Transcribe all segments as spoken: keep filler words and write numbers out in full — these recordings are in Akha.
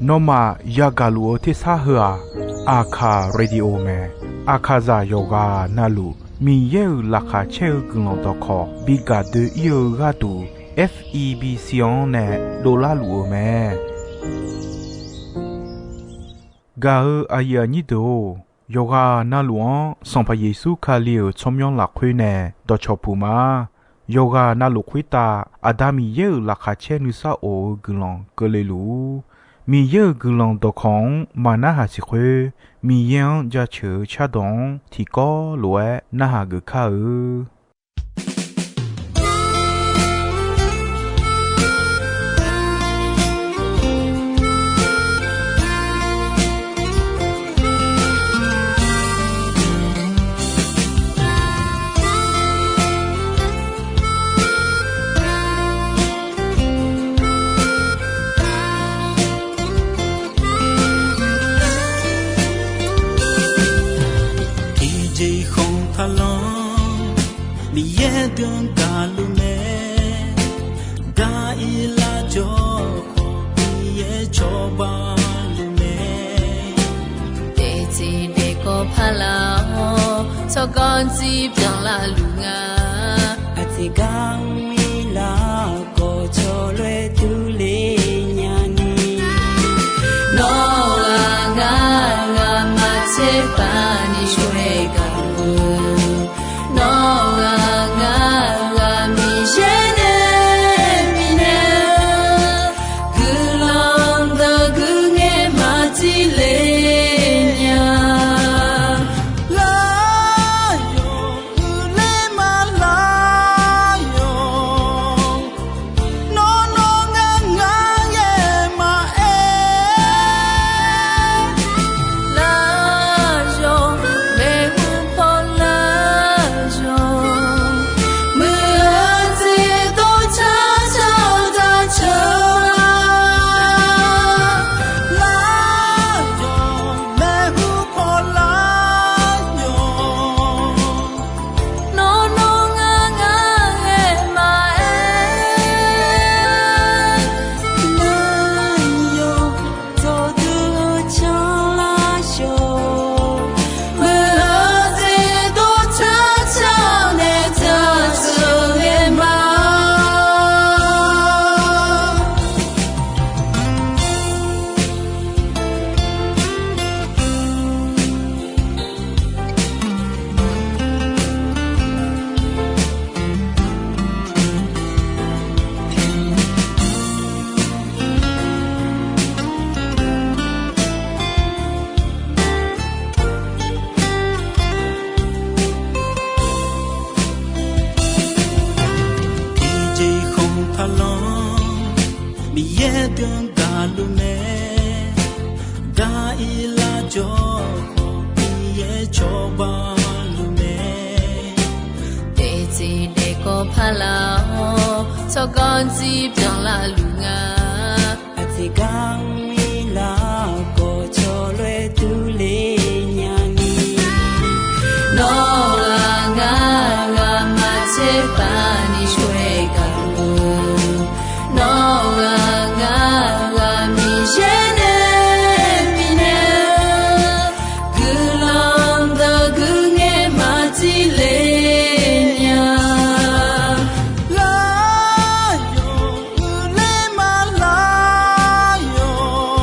Nawmaf yagaq luf-eu tersar heu-aq, Aqkaq Radio mae. Aqkaqzaq yawqghaq navluf Miqyaer-euq laqkhaq caer-eu guiqlanq dawqkawq bi gaq doe-ir-eu gharduq, F E B C-anr nae dovlar luf-eu mae. Gaq-eu aqyuif aqnyir deuq-or, yawqghaq navluf-anr Sanqpaq Yeqsur Kali-euq tsawrmyanr lafkhoer nae dawqcawq puq ma. Yawqghaq navluf khoertav Aqda Miqyaer-euq laqkhaq caer nuisar of-eu guiqlanq keuvle luf-ur. Miqyaer-euq guiqlanq dawqkawq-anr maqnarhaq siq khoer, Miqyaer-anr jaceuq-eu cardawq-anr tiqkawv lof-aer narhaq geuf kar-eu. Tiqjeq khanqpaq lanr Miqyaer deuq-anr gaqluf mae. Daq-ir lar jawr khawf Miqyaer cawba luf mae. Daefteq daefkawv paq laf-awr tsawrganr dzir byanlar luf nga. Aqteq gar mr-ir lar khawf cawloer durler nyani. Nawr-aq ngar ngamaf tserpav ni shawr-aer gaq-eu. Nawr-aq ngar ngamaf Miqyaer nae bifnaeq-eu guiqlanq deuq guiqngaer maqtile nya. Lar yawq uiqler ma lar yawq. Nawr nawr ngar ngar ngae maqaer. Lar yawq maeqhu paw lar yawq. Muiq-eu jeq dov car car-eu daq ceuq-a. Lar yawq maeqhu paw lar yawq. Nawr nawr ngar ngar ngae maqaer. Lar yawq dawqdui-eu canlar yawq. Muiq-eu jeq dov car car nae daq ceuq ngae ma. Tiqjeq khanqpaq lanr Miqyaer deuq-anr gaqluf mae. Daq-ir lar jawr khawf Miqyaer cawba luf mae. Daefteq daefkawv paq laf-awr tsawrganr dzir byanlar luf nga. Aqteq gar mr-ir lar khawf cawloer durler nyani. Nawr-aq ngar ngamaf tserpav ni shawr-aer gaq-eu. Nawr-aq ngar ngamaf Miqyaer nae bifnaeq-eu guiqlanq deuq guiqngaer maqtile nya. Lar yawq uiqler ma lar yawq.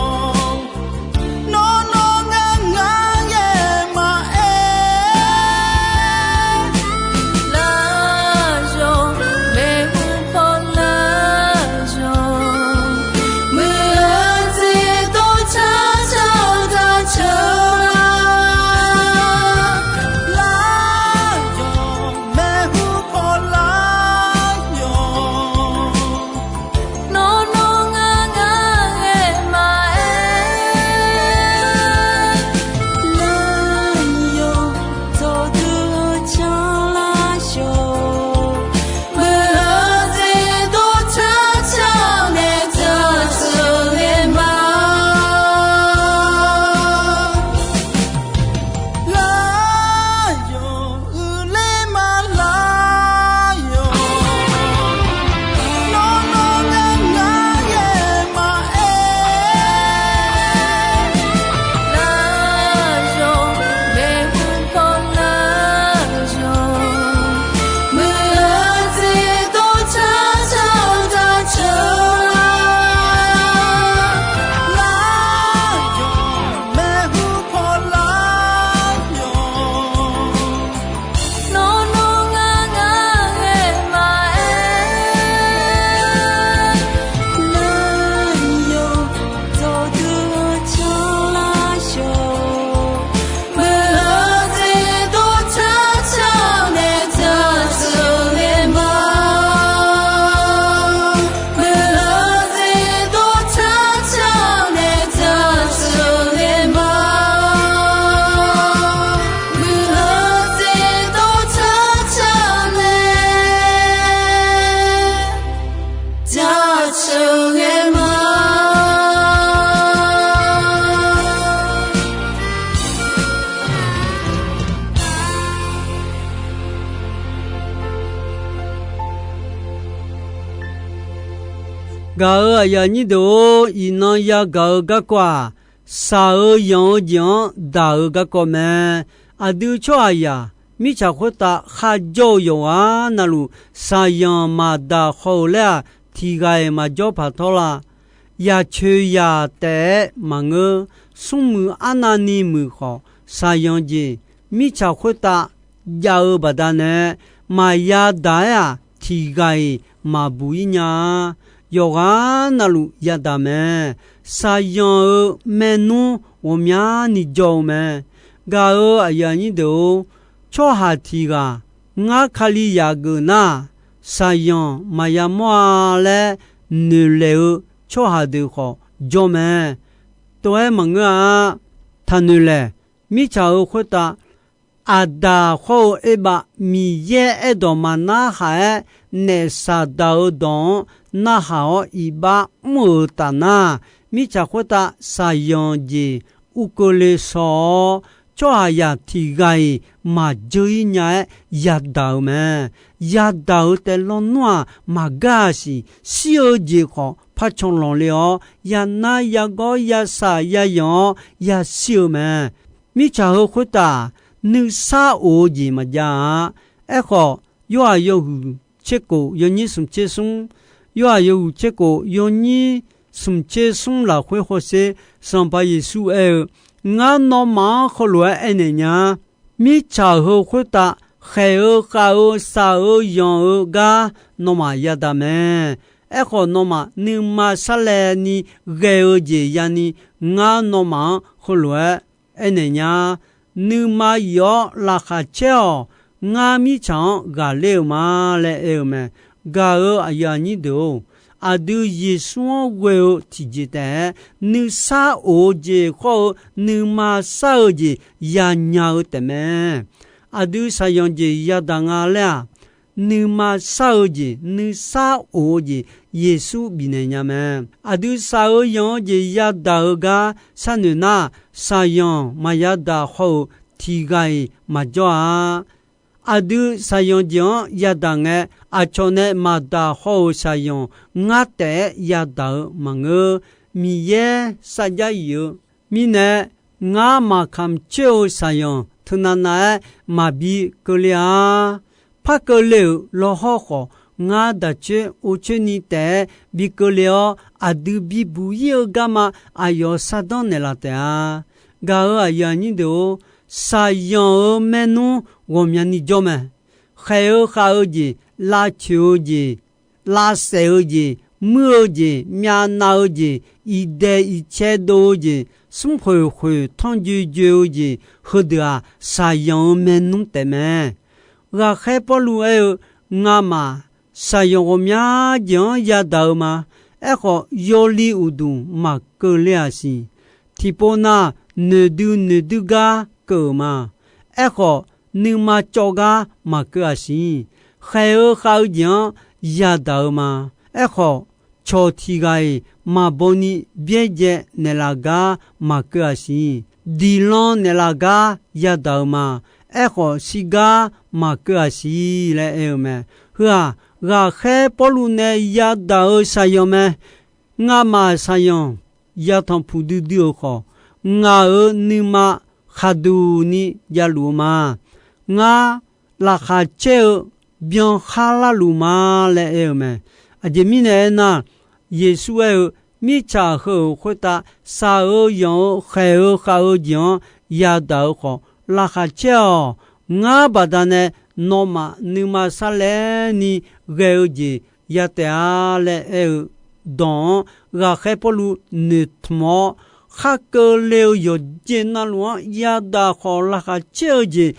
sheuqghae ma. Gaq-euq aqyuif aqnyir deuq-or, iqnan yagaq-eu garkawv-aq, shaq-eu yanq-eu jeq-anr daq-eu garkawv mae. Aqdui tsawrhaqzaq mirtsaq khoertav kharjawr-eu yawqghaq navluf, shaqzanq maqdaq haw-euq laer-aq, tiq ghaq-iq maqjawr paq tawr la. Yaq coeq yaq taef-aer maqngeur. Smrmuiq arnavni muiq khawf, shaqzanq jeq mirtsaq khoertav jav-eu baqdanae, maqya daq-aer-aq, tiq ghaq-iq maqbuq-ir nya-a. Yawqghaq navluf yadaq mae. Shaqzanq-euq maernmr ghawqmyani jawr-eu mae. Gaq-euq aqyuif aqnyir deuq-or, tsawrhaq tiq ghaq ngar Kalizaq geuf nar, shaqzanq maqya mawr-a laer noeqlaeq-eu tsawrhaq deuq khawf jawr mae. Tov-aer maqngeur-a. Taqnoeq laeq. Mirtsaq-euq khoertav Aqdaq hawr-eu Erbav Miqyaer aerdawq maqnarhaq-aer, naef Saqdaq-euq dawq-anr narhaq-awr iqbax mr-euq taf nar, mirtsaq khoertav shaqzanq jeq ur keuvle shaw-awr, tsawrhaqzaq tiq ghaq-iq maqjeur-ir nya-aer yadaq-eu mae. Yadaq-eu taef lawnmr-aq maqgar-a siq. Shir-eu jeq khawf par can lanqle-awr, yanar yagawr yasaq yayanq-awr yashir-eu mae. Mirtsaq heu khoertav nuisar of-eu jeq maqjav-a. Aerkhawf, Yorhaq yawhuiq tser kof yawnyir smq tser smr, Yorhaq yawhuiq tser kof yawnyir smq tser smr lafkhoer hawsher, Sanqpaq Yeqsur aer-eu, Ngar nawmaf-anr heulof-aer aernaeq nya. Mirtsaq heu khoertav khaeq-eu khav-eu shaq-eu yanq-eu gar nawmaf yadaq mae. Aerkhawf, nawmaf nuima sarlaevni ghae-eu jeq yani ngar nawmaf-anr heulof-aer aernaeq nya. Nuima yif-awr laqkhaq caer-awq. Ngar mirtsaq-anr ghaqler-eu ma laer aer-eu mae. Gaq-euq aqyuif aqnyir deuq-or, aqdui Yeqsur-anr ghoe-eu tiqjeq taef-aer nuisar of-eu jeq khawr-eu nuima sar-eu jeq yanya-eu taefmae. Aqdui shaqyanq jeq yadaq nga laer-aq, nuima sar-eu jeq, nuisar of-eu jeq Yeqsur bifnaeq nya mae. Aqdui shaq-eu yanq-eu jeq yadaq-eu gar sharnoeq nar, shaqyanq maqya daq haw-euq tiq ghaq-iq maqjawr-a. Aqdui shaqyanq jeq-anr yadaq ngae, aqcawq nae maqdaq haw-euq shaqyanq ngar taef-aer yadaq-eu maqngeur. Miqyaer sarjax yif-eu mirnae, ngar maqkamq coer-eu shaqyanq teunav nav-aer maqbi keuvle-a. Par keuvle-euq lawhawr khawf, ngar daq coer or coer ni taef-aer bi keuvle-awr, aqdui bibuq-ir-eu garma aqyawf sardanr naeqlaf taef-a. Gaq-euq aqyuif aqnyir deuq-or, shaqyanq-euq maernmr ghawqmyani jawr mae. Khaeq-eu khav-eu jeq, lavcoeq-eu jeq, lavsaef-eu jeq, muir-eu jeq, myavnav-eu jeq, iqdaeq iqcae dov-eu jeq, smrkhoeq khoeq tanrjoe joe-eu jeq, heudeuq-aq, shaqyanq-euq maernmr taefmae. Ghaqkhaer Pawrluv aer-eu, Ngamaf shaqyanq ghawqmya jeq-anr yadaq-eu ma. Aerkhawf, yawli uqduq maqkeuv ler-aq siq. Tiqpov nav, noeqdui noeqdui gar keuv-euq ma. Aerkhawf, nuima cawv gar maqkeuv-aq siq. Khaeq-eu khav-eu jeq-anr yadaq-eu ma. Aerkhawf, cawq tiq ghaq-iq maqbaw ni byaerdzae naeqlaf gar maqkeuv-aq siq. Diqlan naeqlaf gar yadaq-eu ma. Aerkhawf, shirgar maqkeuv-aq siq laer aer-eu mae. Heu-aq, ghaqkhaer Pawrluv nae yadaq-eu shaqyanq mae. Ngamaf shaqyanq yatanq puq duidui-euq khawf, ngaq-euq nuima khaqduq ni javluf-eu ma. Ngar laqkhaq caer-eu byan khar larluf ma laer aer-eu mae. Aqjeq mirnae aernar, Yeqsur aer-eu, mirtsaq heu-euq khoertav shaq-eu yanq-eu khaeq-eu khav-eu jeq-anr yadaq-eu khawf, laqkhaq caer-awq. Ngar baqdanae nawmaf nuima sarlaevni ghae-eu jeq ya taef-a laer aer-eu dawq-anr, ghaqkhaer Pawrluv noeqtmq-awr, khar keuvle-eu yawqjeq navluf-anr yadaq khawf laqkhaq caer-eu jeq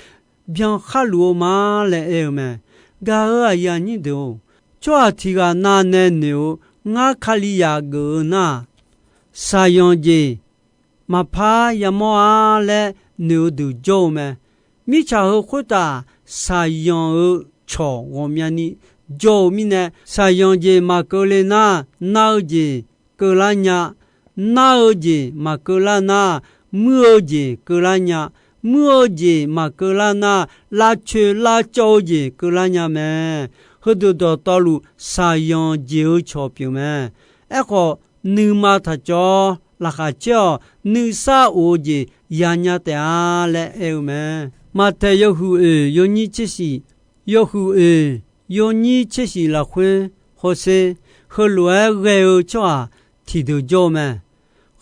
byan khar luf-eu ma laer aer-eu mae. Gaq-euq aqyuif aqnyir deuq-or, tsawrhaq tiq ghaq navnae noeq-eu, ngar Kalizaq geuf-eu nar-aq, shaqyanq jeq maqpar yamawr-a laer noeq-eu deuq jawr-eu mae. Mirtsaq heu khoertav shaqyanq-eu cawq ghawqmyani jawr-eu mirnae, shaqyanq jeq maqkeuvle nar, nar-eu jeq keuvlar nya. Nar-eu jeq maqkeuvlar nar, muir-eu jeq keuvlar nya. Muir-eu jeq maqkeuvlar nar, lavcoeq lavcawv-eu jeq keuvlar nya mae. Heudeuq dawqtawvluf shaqyanq jeq-eu cawq pyeuf mae. Aerkhawf, nuima taqcawv-awr laqkhaq caer-awq. Nuisar of-eu jeq yanya taef-a laer aer-eu mae. Maqtaeq yawhuiq oeq yawnyir tser shif, yawhuiq oeq yawnyir tser shif lafkhoer hawsher, heulof-aer ghae-eu tsawrhaq tiqdeuq jawr-eu mae.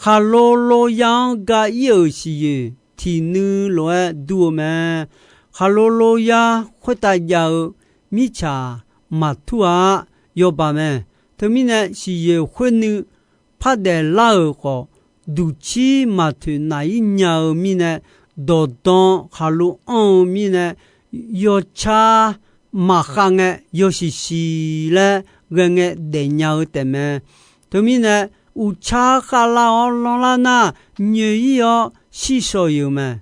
Khaqlo lo ya-anr ga ir-euq siqyoeq tiq nuiv lof-aer dur-eu mae. Khaqlo lo ya khoertav jav-eu mirtsaq maqtur-a, yawbaq mae. Teumirnae, siqyoeq khoer nuiv pardaef lar-euq khawf, duqcir maqtoeq naf-ir nya-eu mirnae, dawqdan khaqlo anr-eu mirnae, yawcar maqkhav ngae yawshiq shiq laer ghae ngae daefnya-eu taefmae. Teumirnae, uqcar khavlar-awr lanrlar nar, nyoeq-ir-awr shir shaw-iq-euq mae.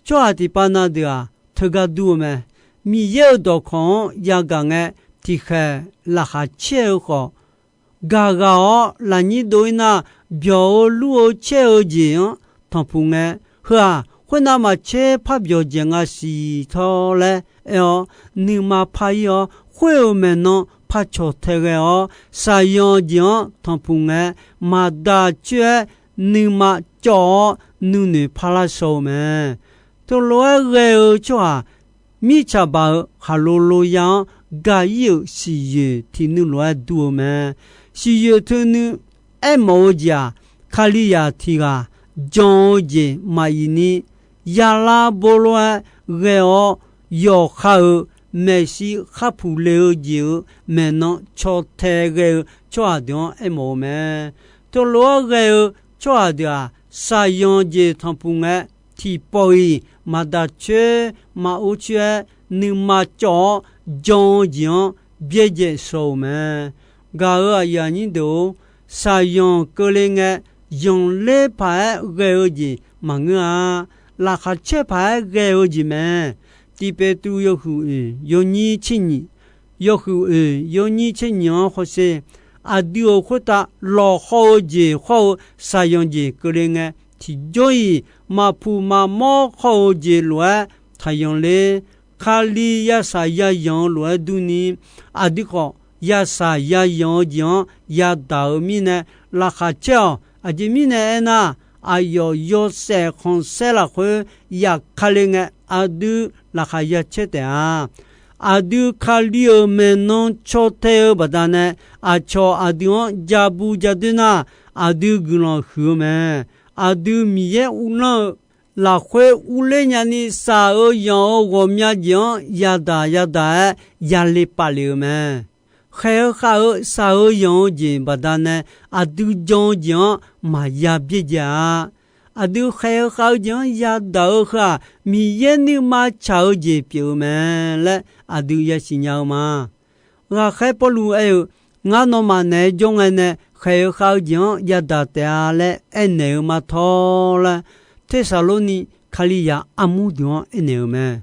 Tsawrhaq tiqpav na deuq-aq, teugar dur-eu mae. Miqyaer-euq dawqkawq-anr yagaq ngae, tiqkhaeq laqkhaq caer-eu khawf, gaqghaq-awr lafnyir dov-ir nar, byawq-eu lur-eu caer-eu jeq-anr tanqpuq ngae, heu-aq, khoernav maqtser par byawq dzaeq nga siq tawr laer aer-awr, nuima par-ir-awr, khoer-euq maeqnan par cawq tae ghae-awr, shaqyanq jeq-anr tanqpuq ngae, maqdaq coer-aer nuima cawv-awr nuinoeq parlar shaw-eu mae. Teulof-aer ghae-eu tsawrhaq, mirtsaq baq-eu khaqlo lo ya-anr ga-ir-euq siqyoeq tiq nuiv lof-aer dur-eu mae. Siqyoeq teu nuiv aermawf-eu jeq-aq, Kalizaq tiq ghaq jan-eu jeq maqif ni, yalar bor lof-aer ghae-awr yawqha-euq maeqshi kharpuq le-eu jeq-euq maeqnan caw tae ghae-eu tsawrhaq deuq-anr aermawf-eu mae. Teulof-aer ghae-eu tsawrhaq deuq-aq, shaqyanq jeq tanqpuq ngae, tiqpawf-iq maqdaq coer maqor coer-aer nuima cawv-awr jan-eu jeq-anr byaerdzae shaw-euq mae. Gaq-euq aqyuif aqnyir deuq-or, shaqyanq keuvle ngae, yanqler paq-aer ghae-eu jeq maqngeur-a. Laqkhaq caer paq-aer ghae-eu jeq mae. Tiq Peqtruv yawhuiq oeq yawnyir tser nyiq, yawhuiq oeq yawnyir tser nyiq-anr hawsher, aqdui-euq khoertav lawqhaw-eu jeq khawr-eu shaqyanq jeq keuvle ngae, tiqjawr-iq maqpuq maqmawr khawr-eu jeq lof-aer taqyanq ler. Kali yasaq yayanq-eu lof-aer durni, aqdui khawf yasaq yayanq-eu jeq-anr yadaq-euq mirnae, laqkhaq caer-awq. Aqjeq mirnae aernar, aqyawf yawshaef khanqsaer lafkhoer yaf ka le ngae, aqdui laqkhaq ya caer taef-a. Aqdui Kali-euq maeqnan caw tae-eu baqdanae, aqcawq aqdui-anr ja bu ja doer nar, aqdui guiqlanq huiq-eu mae. Aqdui Miqyaer uvlanr-eu lafkhoer urler nyani, shaq-eu yanq-eu ghawqmya jeq-anr yadaq yadaq-aer yale pav lef-eu mae. Khaeq-eu khav-eu shaq-eu yanq-eu jeq baqdanae, aqdui jan-eu jeq-anr maqya byaerdzae-a. Aqdui khaeq-eu khav-eu jeq-anr yadaq-eu heu-aq, Miqyaer nuima tsaq-eu jeq pyeuf-eu mae laer aqdui yasiq nya-eu ma. Ghaqkhaer Pawrluv aer-eu, Ngar nawmaf naeq-aer jawr ngae nae khaeq-eu khav-eu jeq-anr yadaq taef-a laer aernaeq-eu ma tawr laer, Tersaqlorni Kalizaq armur deuq-anr aernaeq-eu mae.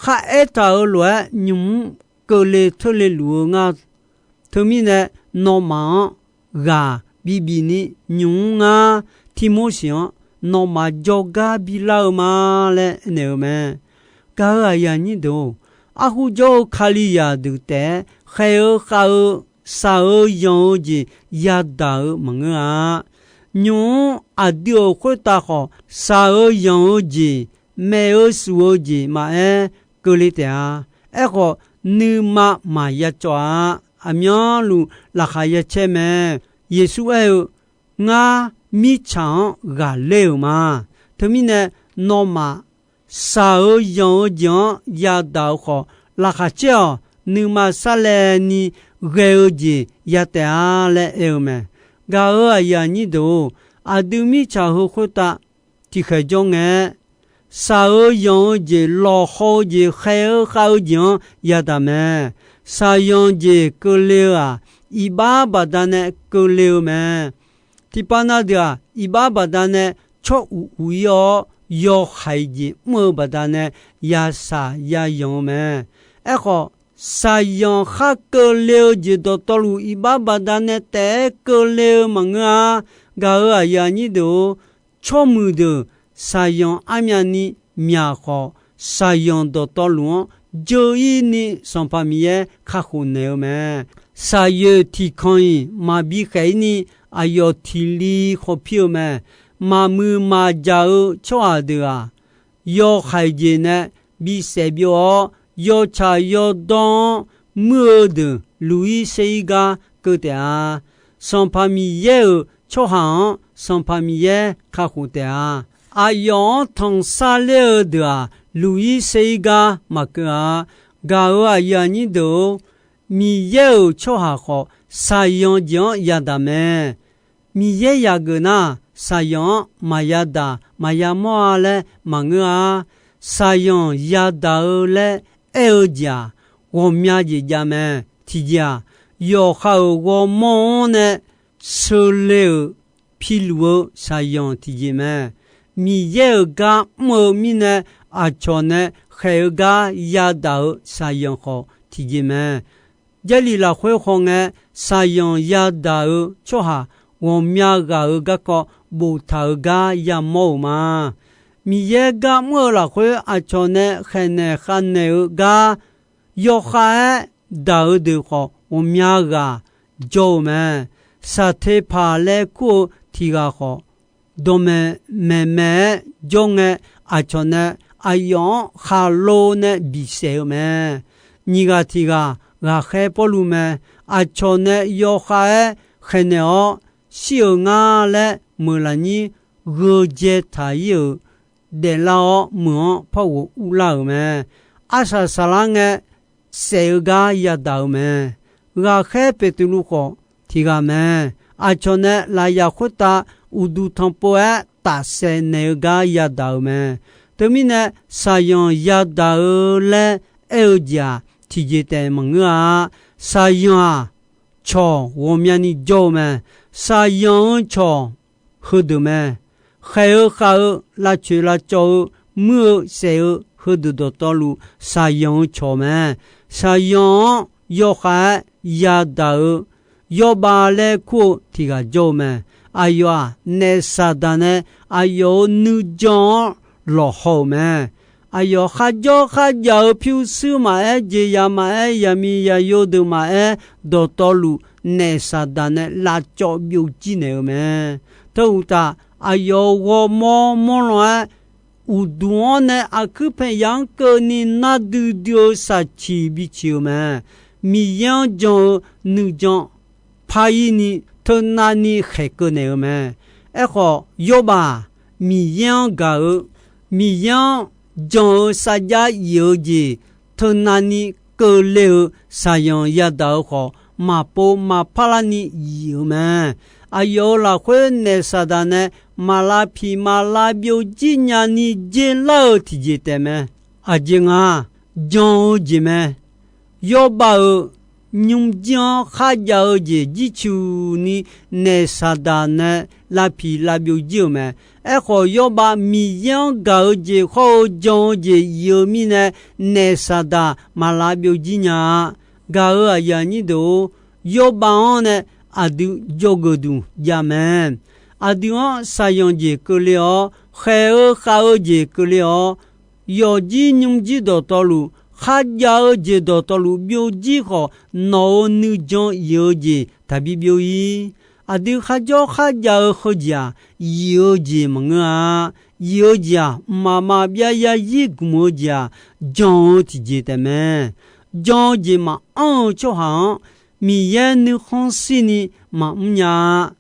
Kharaer taq-euq lof-aer nymq-mr keuvle teurle luf-eu ngar. Teumirnae, nawmaf-anr ghaq bibif ni nymq-mr ngar, Tirmorseq-anr nawmaf jawrgar bilar-eu ma laer aernaeq-eu mae. Gaq-euq aqyuif aqnyir deuq-or, arhu jawr-eu Kalizaq deuq taef-aer khaeq-eu khav-eu shaq-eu yanq-eu jeq yadaq-eu maqngeur-a. Nymq-mr aqdui-euq khoertav khawf, shaq-eu yanq-eu jeq, maeq-eu suf-eu jeq maqaer, keuvle taef-a. Aerkhawf, nuima maqya cawv-a. Aqmyanluf laqkhaq ya caer mae. Yeqsur aer-eu, Ngar mirtsaq-anr ghaqler-euq ma. Teumirnae, nawmaf shaq-eu yanq-eu jeq-anr yadaq-eu khawf, laqkhaq caer-awq. Nuima sarlaevni ghae-eu jeq ya taef-a laer aer-eu mae. Gaq-euq aqyuif aqnyir deuq-or, aqdui mirtsaq heu khoertav tiqkhaeq jawr ngae, shaq-eu yanq-eu jeq, lawqhaw-eu jeq, khaeq-eu khav-eu jeq-anr yadaq mae. Shaqyanq jeq keuvle-eu-aq, iqbax baqdanae keuvle-eu mae. Tiqpav na deuq-aq, iqbax baqdanae tsawr uq uq-ir-awr, yawhaiq jeq mr-eu baqdanae yashaq yayanq-eu mae. Aerkhawf, Shaqzanq khar keuvle-eu jeq dawqtawvluf iqbax baqdanae taef-aer keuvle-eu maqngeur-a. Gaq-euq aqyuif aqnyir deuq-or, tsawrmuiq deuq shaqzanq armyavni myaq khawf, shaqzanq dawqtawvluf-anr jeu-ir ni Sanqpaq Miqyaer kakhof naeq-eu mae. Shaqyoeq tiqkanq-iq maqbi khaef-ir ni aqyawf tiq li khawf pir-eu mae. Maqmuiq maqjaq-eu tsawrhaq deuq-aq, yawhaiq jeq nae bisaef byov-awr, yawtsaq yawdawr-anr muir-eu deuq luq-ir ser-ir gar keuv taef-a. Sanqpaq Miqyaer-euq tsawrhaq-anr Sanqpaq Miqyaer kakhof taef-a. Aqyawf-anr tanqsar ler-eu deuq-aq, luq-ir ser-ir gar maqkeuv-a. Gaq-euq aqyuif aqnyir deuq-or, Miqyaer-euq tsawrhaq khawf, shaqzanq jeq-anr yadaq mae. Miqyaer yaqgeuf nar, shaqzanq-anr maqya daq maqya mawr-a laer maqngeur-a. Shaqzanq yadaq-eu laer aer-eu jeq-aq, ghawqmya jeq jav mae. Tiqjeq-aq, yawqha-euq ghawrmawr-anr nae seule-euq piluf-eu shaqzanq tiqjeq mae. Miqyaer-euq gar mr-eu mirnae, aqcawq nae khaeq-eu gar yadaq-eu shaqzanq khawf tiqjeq mae. Jarlif lafkhoer hawngae, shaqzanq yadaq-eu tsawrhaq ghawqmya ghaq-euq garkawv boftaq-eu gar yamawr-euq ma. Miqyaer gar mr-eu lafkhoer aqcawq nae khaeqnaeq khavnaeq-eu gar yawkhav-aer daq-eu deuq khawf, ghawqmya ghaq jawr-eu mae. Saqteqpaq laer kur-eu tiq ghaq khawf, dawqmaeq maeqmaeq-aer jawr ngae, aqcawq nae aqyawf-anr khaqlo nae bisaef-eu mae. Nyiq ghaq tiq ghaq ghaqkhaer Pawrluv mae. Aqcawq nae yawkhav-aer khaeqnaeq-awr shir-euq nga laer meuq lafnyir gheu dzae taq-ir-euq daeflar-awr, meuq-anr par ghof urlar-euq mae. Arsaq saqlar ngae, saef-eu gar yadaq-euq mae. Ghaqkhaer Beqtuvluv khawf tiq ghaq mae. Aqcawq nae lafyaq khoertav uqduq tanqpov-aer tafsaef naeq-eu gar yadaq-euq mae. Teumirnae, shaqzanq yadaq-eu laer aer-eu jeq-aq, tiqjeq taef maqngeur-a. Shaqzanq-aq, cawq ghawqmyani jawr-eu mae. Shaqzanq-eu cawq heudeuq mae. Khaeq-eu khav-eu, lavcoeq lavcawv-eu, muir-eu saef-eu heudeuq dawqtawvluf shaqzanq-eu cawq mae. Shaqzanq-anr yawkhav-aer yadaq-eu Yawrbav laer kur-eu tiq ghaq jawr-eu mae. Aqyawf-aq, naef Saqdaq nae aqyawf-euq nuijan-anr lawqhaw-euq mae. Aqyawf kharjawr kharjav-eu pyurshuir maqaer, jeqzaq maqaer, yaqmiq yaqyo deuq maqaer, dawqtawvluf naef Saqdaq nae lavcawv byovjir naeq-eu mae. Teu uqtaf, aqyawf-euq ghawrmawr mawrlan-aer, uqduq-anr nae aqkuir paeq yaq-anr keuvni nar duidui-eu shaqciq biciq-eu mae. Miqyaer-anr jan-eu nuijan par-ir ni teunavni khaeqkeuv naeq-eu mae. Aerkhawf, Yawrbav-aq, Miqyaer-anr gaq-eu, Miqyaer-anr jan-eu sarjax yif-eu jeq teunavni keuvle-eu shaqzanq yadaq-eu khawf, maqpov maqpar larni yif-eu mae. Aqyawf-euq lafkhoer naef Saqdaq nae maqlav piq maqlav byovjir nyani dzer lar-eu tiqjeq taef mae. Aqjeq nga, jan-eu jeq mae. Yawrbav-euq nymrjir-anr kharjav-eu jeq jircuq ni naef Saqdaq nae lav piq lav byovjir-euq mae. Aerkhawf, Yawrbav Miqyaer-anr gaq-eu jeq hawr-eu jan-eu jeq yif-eu mirnae, naef Saqdaq maqlav byovjir nya-a. Gaq-euq aqyuif aqnyir deuq-or, Yawrbav-anr nae aqdui jawrgeuf duq jav mae. Aqdui-anr shaqzanq jeq keuvle-awr, khaeq-eu khav-eu jeq keuvle-awr, yawqjir nymrjir dawqtawvluf, kharjav-eu jeq dawqtawvluf byovjir khawf, nawq-euq nuijan yif-eu jeq taqbi byov-ir. Aqdui kharjawr kharjav-eu heujeq-aq, yif-eu jeq maqngeur-a. Yif-eu jeq-aq, mqmaq maqbyav yarzir gmq-eu jeq-aq, jan-eu tiqjeq taef mae. Jan-eu jeq maqanr-eu tsawrhaq-anr, Miqyaer nuikhanr shirni maqmr nya-a.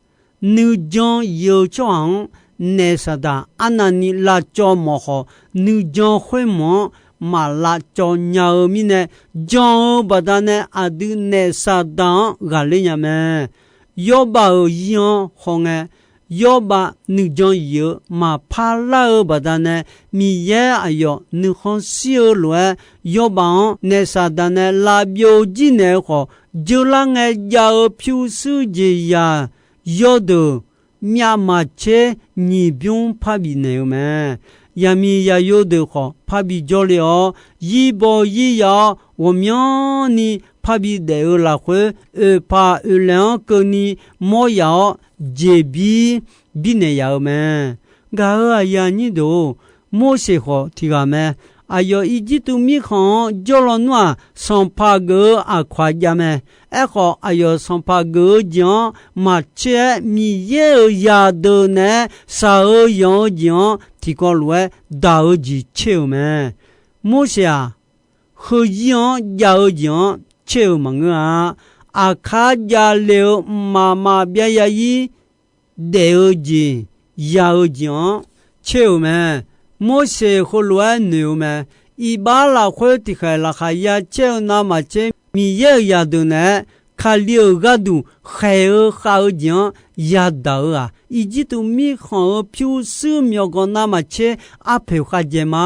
Nuijan yif-eu tsawrhaq-anr, naef Saqdaq arnavni lavcawv mawf khawf, nuijan khoermawf-anr maq lavcawv nya-eu mirnae, jan-eu baqdanae aqdui naef Saqdaq-anr ghaqler nya mae. Yawrbav-euq zir-anr hawngae, Yawrbav nuijan yif-eu maqpar lar-eu baqdanae, Miqyaer aqyawf nuikhanr shir-eu lof-aer, Yawrbav-anr naef Saqdaq nae lav byovjir naeq-eu khawf, jeular ngae jav-eu pyurshuir jeqzaq yawrdeuq myavmaqtser nyiq bymr parbi naeq-eu mae. Yaqmiq yaqyo deuq khawf parbi jawrle-awr, zirbaw zirya-awr, ghawqmyanrni parbi daef-eu lafkhoer, oeqpaq oeqlaeq-anr keuvni mawryaf-awr, jeqbir birnaeq yaf-eu mae. Gaq-euq aqyuif aqnyir deuq-or, Morseq khawf tiq ghaq mae. Aqyawf Irjirtuv mirkhanq-anr jawrlawnmr-aq, sanqpaq geuf-eu aqkawq-a jav mae. Aerkhawf, aqyawf sanqpaq geuf-eu jeq-anr maqtser-aer, Miqyaer-euq zaqdeuq naeq-aer shaq-eu yanq-eu jeq-anr tiqkawv lof-aer daq-eu jeq tser-euq mae. Morseq-aq, heuzir-anr jav-eu jeq-anr tser-euq maqngeur-a. Aqkar javle-eu mqmaq maqbyav zarzir daef-eu jeq, ya-eu jeq-anr tser-euq mae. Morseq heulof-aer noeq-eu mae. Iqbax lafkhoer tiqkhaeq laqkhaq ya caer-eu navmaqtser, Miqyaer-euq zaqdeuq naeq-aer Kali-euq gharduq khaeq-eu khav-eu jeq-anr yadaq-eu-aq, Irjirtuv mirkhanq-euq pyurshuir myawqganq navmaqtser arpoeq khavjaeq ma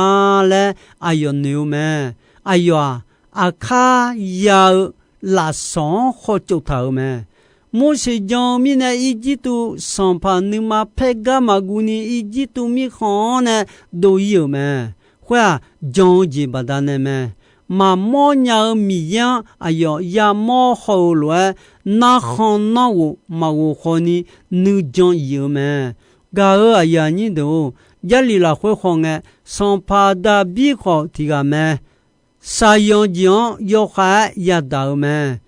laer aqyawf noeq-eu mae. Aqyawf-aq, aqkar ya-eu lafsawq-anr khawtsov taq-euq mae. Morseq jan-eu mirnae, Irjirtuv sanqpaq nuima paer gar maqguv ni, Irjirtuv mirkhanq-anr nae dov-ir-euq mae. Khoer-aq, jan-eu jeq baqdanae mae. Maqmawr nya-eu Miqyaer-anr aqyawf yamawr haw-eu lof-aer, narkhan narghof maqghof khawf ni nuijan if-eu mae. Gaq-euq aqyuif aqnyir deuq-or, Jarlif lafkhoer khawf ngae, sanqpaq Daqbir khawf tiq ghaq mae. Shaqzanq jeq-anr yawkhav-aer yadaq-eu mae.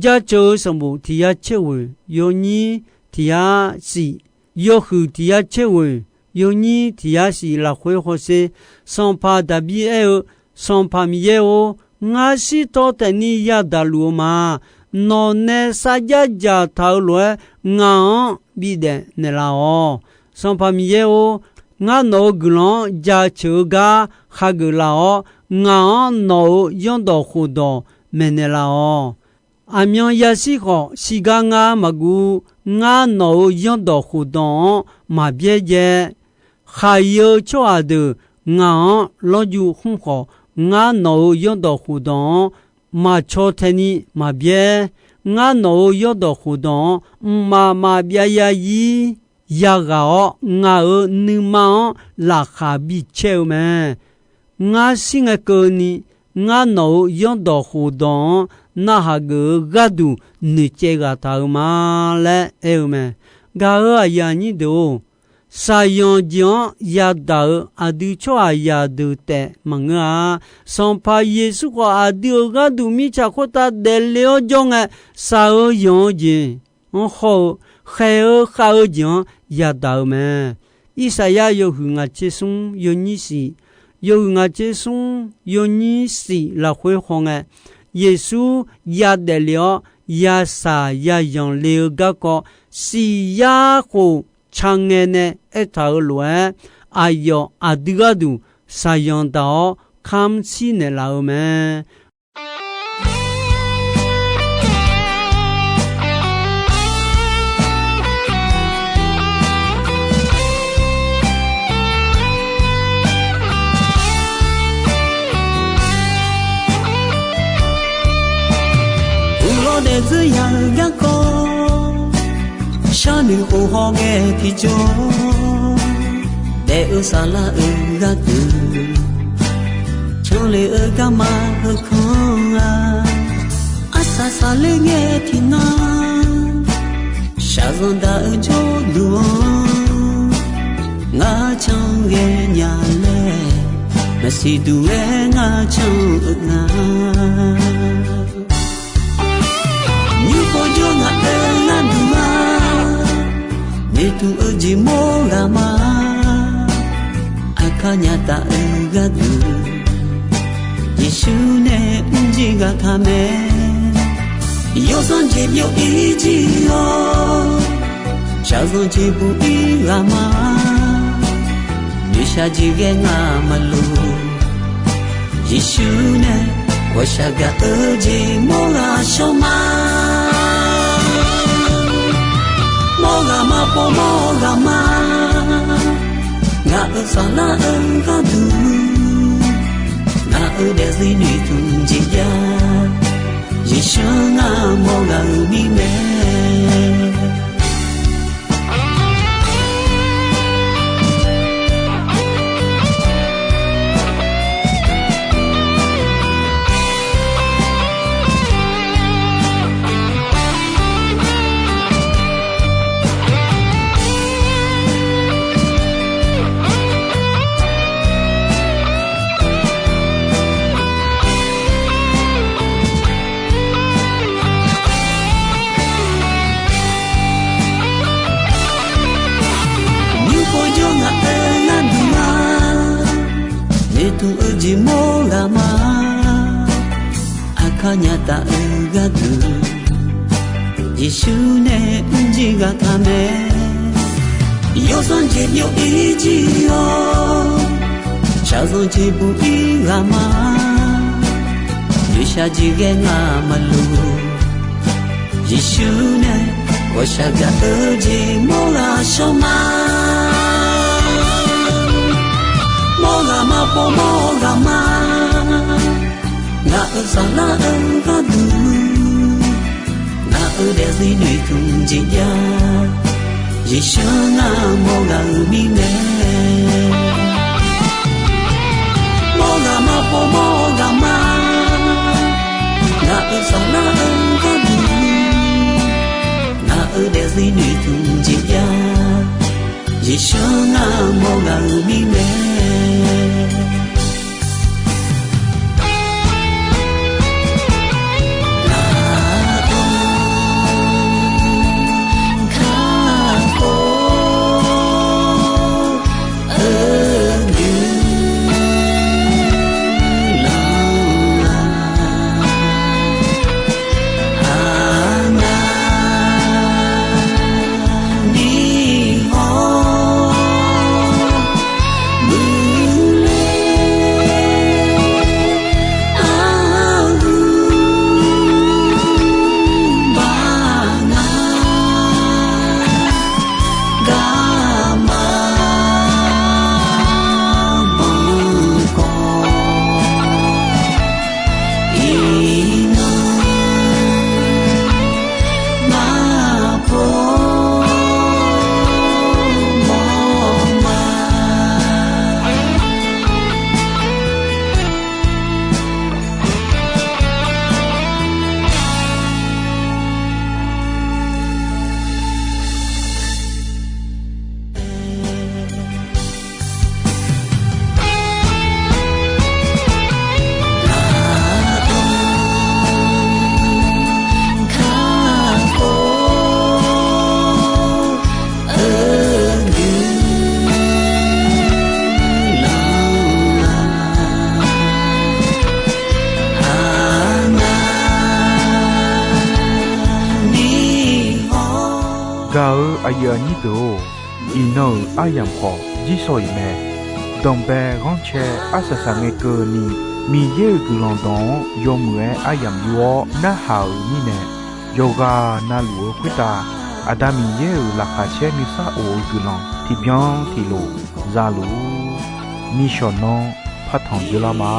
Jaceuq-eu sanqbof tiq yar caer ghoeq yawnyir tiq yar shif, yawhuiq tiq yar caer ghoeq yawnyir tiq yar shif lafkhoer hawsher, sanqpaq Daqbir aer-eu, Sanqpaq Miqyaer-or, ngar shirtaw taef ni yadaq luf-eu ma. Nawq nae sarjax dzaqtaq-eu lof-aer ngaq-anr bidaef naeqlaf-awq. Sanqpaq Miqyaer-or, ngar nawq-euq guiqlanq-anr jaceuq-eu gar khageuf laf-awr, ngaq-anr nawq-euq zanrdawq khofdawq maeqnaeq laf-awq. Aqmyan yashir khawf, shirgar ngar maqguv. Ngar nawq-euq zanrdawq khofdawq-anr maq byaerdzae. Khaq-iq-eu tsawrhaq deuq ngaq-anr lawrjuv khmr khawf, ngar nawq-euq zanrdawq khofdawq-anr maq caw tae ni maq byaer. Ngar nawq-euq zanrdawq khofdawq-anr mqmaq maqbyav zarzir yaghaq-awr, ngaq-euq nuima-anr laqkhaq bicaer-eu mae. Ngar shir ngae keuvni, ngar nawq-euq zanrdawq khofdawq-anr narhaq geuf-eu gharduq noeqcaev ghaq taq-euq ma laer aer-eu mae. Gaq-euq aqyuif aqnyir deuq-or, shaqzanq jeq-anr yadaq-euq aqdui tsawrhaqzaq deuq taef maqngeur-a. Sanqpaq Yeqsur khawf, aqdui-euq gharduq mirtsaq khoertav daefle-awr jawr ngae, shaq-eu yanq-eu jeq-anr hawr-eu, khaeq-eu khav-eu jeq-anr yadaq-euq mae. Irsaqyar yawhuiq ngaq tser smr yawnyir shif, yawhuiq ngaq tser smr yawnyir shif lafkhoer hawngae, Yeqsur yadaef le-awr, yashaq yazanq le-eu garkawv, shif yar khof ca ngae nae aertaq-euq lof-aer, aqyawf aqdui gharduq shaqzanq daq-awr kamr shir naeqlaf-eu mae. Uqlawr daefzir ya-eu garkawv, sharnoeq khof hawghae tiqjawr, daef-eu saflar-euq gharduq, canle-eu garma heukanr-a. Arsaq saqler ngae tiqnan, shaqzanq daq-eu jawrduq-anr, ngar can ghae nya laer, maqsiq duq-aer ngar can-eu nga. Nymr pov jawr ngaq-euq gharduq-a, noeqtmq-eu jeq mawr ghaq ma. Aqkar nya taf-eu gharduq, Yeqsur nae mrjir ghaq taq mae. Yawsanr jeq byov-ir jir-awr, shaqzanq jeq buq-ir ghaq ma. Noeqshaq jeq ghae ngamaf luf, Yeqsur nae ghawqshaq gaq-eu jeq mawr ghaq shawr ma. Mawr ghaq ma, pov mawr ghaq ma. Ngaq-euq saflar-eu gharduq, ngaq-euq daefzir noeqtmq jeq jav, Yeqsur ngar mawr ghaq-euq mirnae. Jeq mawr ghaq ma, aqkar nyaf taf-eu gharduq, Yeqsur nae mrjir ghaq taq mae. Yawsanr jeq byov-ir jir-awr, shaqzanq jeq buq-ir ghaq ma, noeqshaq jeq ghae ngamaf luf. Yeqsur nae ghawqshaq gaq-eu jeq mawr ghaq shawr ma. Mawr ghaq ma pov mawr ghaq ma, ngaq-euq saflar-eu gharduq, ngaq-euq daefzir noeqtmq jeq jav, Yeqsur ngar mawr ghaq-euq mirnae. Mawr ghaq ma pov mawr ghaq ma, ngaq-euq saflar-eu gharduq, ngaq-euq daefzir noeqtmq jeq jav, Yeqsur ngar mawr ghaq-euq mirnae. Gaq-eu aqyuif aqnyir deuq-or, iqnan-euq aryamq khawf jirsawq iq mae. Danqbae ghanrcae arsaq saq ngae keuvni, Miqyaer-euq guiqlanq dawq-anr yawmuiq-aer aryamq yur-awr narhaq-euq mirnae, yawqghaq navluf-eu khoertav Aqda Miqyaer-euq laqkhaq caer nuisar of-eu guiqlanq tiqbyan tiqlof za luf-ur. Nishawq nanr partanq dzeurlar ma.